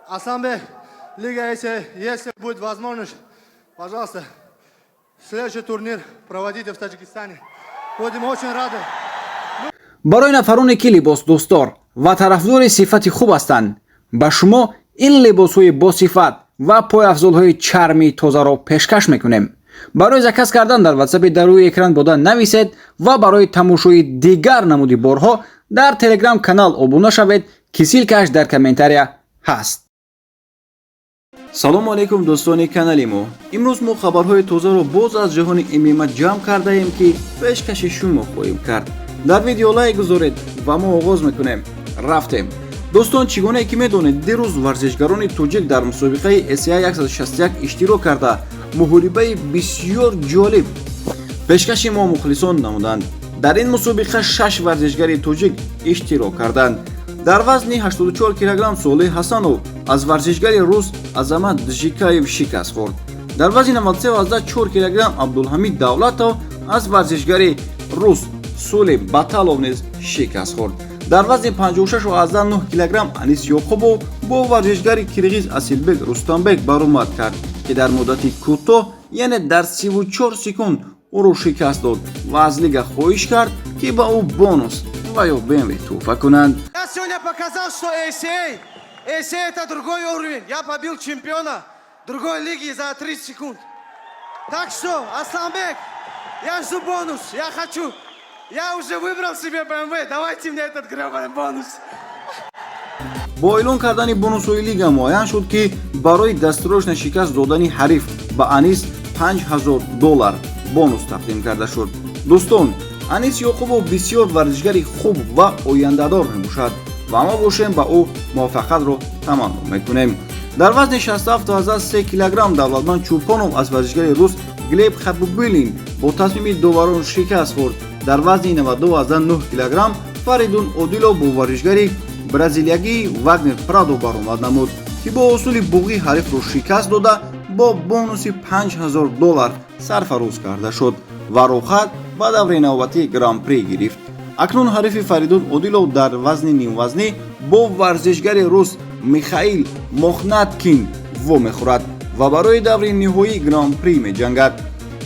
Асланбек, лига, если будет возможность, пожалуйста, следующий турнир проводите в Таджикистане. Будем очень рады. Барои нафароне, ки либосдӯстдор ва тарафдори сифати хуб ҳастанд, ба шумо ин либосҳои босифат ва пойафзолҳои чармии тозаро пешкаш мекунем. Барои заказ кардан дар ватсапи дар рӯи экран бода нависед ва барои тамошои дигар намуди борҳо дар телеграм канал обуна шавед, ки ссылка ш дар комментария ҳаст. Салому алайкум, дӯстони канали мо! Имрӯз мо хабарҳои тозаро боз аз ҷаҳони ММА ҷамъ кардаем, ки пешкаши шумо хоҳем кард. Дар видео лайк гузоред ва мо оғоз мекунем. Рафтем, дӯстон. Чӣ гунае ки медонед, дирӯз варзишгарони тоҷик дар мусобиқаи ACA 161 иштирок карда, муҳорибаи бисёр ҷолиб пешкаши мо мухлисон намуданд. Дар ин мусобиқа шаш варзишгари тоҷик иштирок карданд. Дар вазни 84 килограмм Солеҳ Ҳасанов аз варзишгари рус Азамат Джикаев шикаст хӯрд. Дар вазни 93,4 килограмм Абдулҳамид Давлатов аз варзишгари рус Сулим Баталов низ шикаст хӯрд. Дар вазни 56,9 килограмм Анис Ёқубов бо варзишгари кирғиз Асилбек Рустамбек баромад кард, ки дар муддати кӯтоҳ, яъне дар 34 секунд, ӯро шикаст дод ва аз лига хоҳиш кард, ки ба ӯ бонус ва ё БМВ тӯҳфа кунанд. Я сегодня показал, что ACA, ACA — это другой уровень. Я побил чемпиона другой лиги за 30 секунд. Так что, Асланбек, я жду бонус, я хочу. Я уже выбрал себе BMW, давайте мне этот гребаный бонус. Бо эълон кардани бонусҳои лига муайян шуд, ки барои досрочно шикаст додани ҳариф ба Анис 5000 доллар бонус тақдим карда шуд. Дӯстон, Анис Ёқубов бисёр варзишгари хуб ва ояндадор мебошад ва мо бошем, ба ӯ муваффақиятро таманно мекунем. Дар вазни 67,3 килограмм Давлатманд Чӯпонов аз варзишгари рус Глеб Хабибулин бо тасмими доварон шикаст хӯрд. Дар вазни 92,9 килограмм Фаридун Одилов бо варзишгари бразилиягии Вагнер Прадо баромад намуд, ки бо усули буғӣ ҳарифро шикаст дода, бо бонуси 5000 доллар сарфароз карда шуд ва роҳхат ба давраи навбатии Гран-при гирифт. Акнун ҳарифи Фаридун Одилов дар вазни нимвазнӣ бо варзишгари рус Михаил Мохнаткин вомехӯрад ва барои даври ниҳоии Гран-при меҷангад.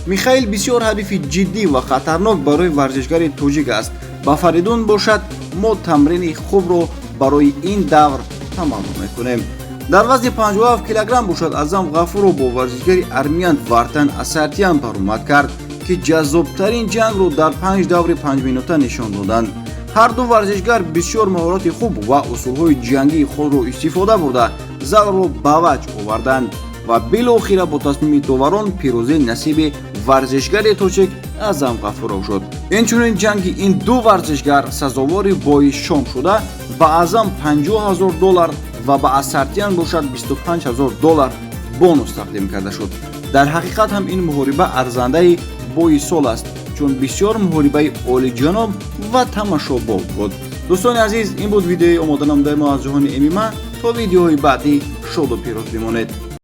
Михаил бисёр ҳарифи ҷиддӣ ва хатарнок барои варзишгари тоҷик аст. Ба Фаридун бошад, мо тамрини хубро барои ин давр таманно мекунем. Дар вазни 57 килограмм бошад, Аъзам Ғафуров бо варзишгари армян Вартан Асартян баромад кард, ки ҷаззобтарин ҷангро дар панҷ даври панҷминута нишон доданд. Ҳарду варзишгар бисёр маҳорати хуб ва усулҳои ҷангии худро истифода бурда, залро ба ваҷд оварданд ва билохира бо тасмими доварон пирӯзӣ насиби варзишгари тоҷик Аъзам Ғафуров шуд. Инчунин ҷанги ин ду варзишгар сазовори бои шом шуда, ба Аъзам 50 ҳазор доллар ва ба Асартиян бошад, 25 ҳазор доллар бонус тақдим карда шуд. Дар ҳақиқат ҳам ин муҳориба арзандаи бои сол аст, чун бисёр муҳорибаи олиҷаноб ва тамошобоб буд. Дӯстони азиз, ин буд видеои омода намудаи мо аз ҷаҳони ММА. То видеоҳои баъдӣ шоду пирӯз бимонед.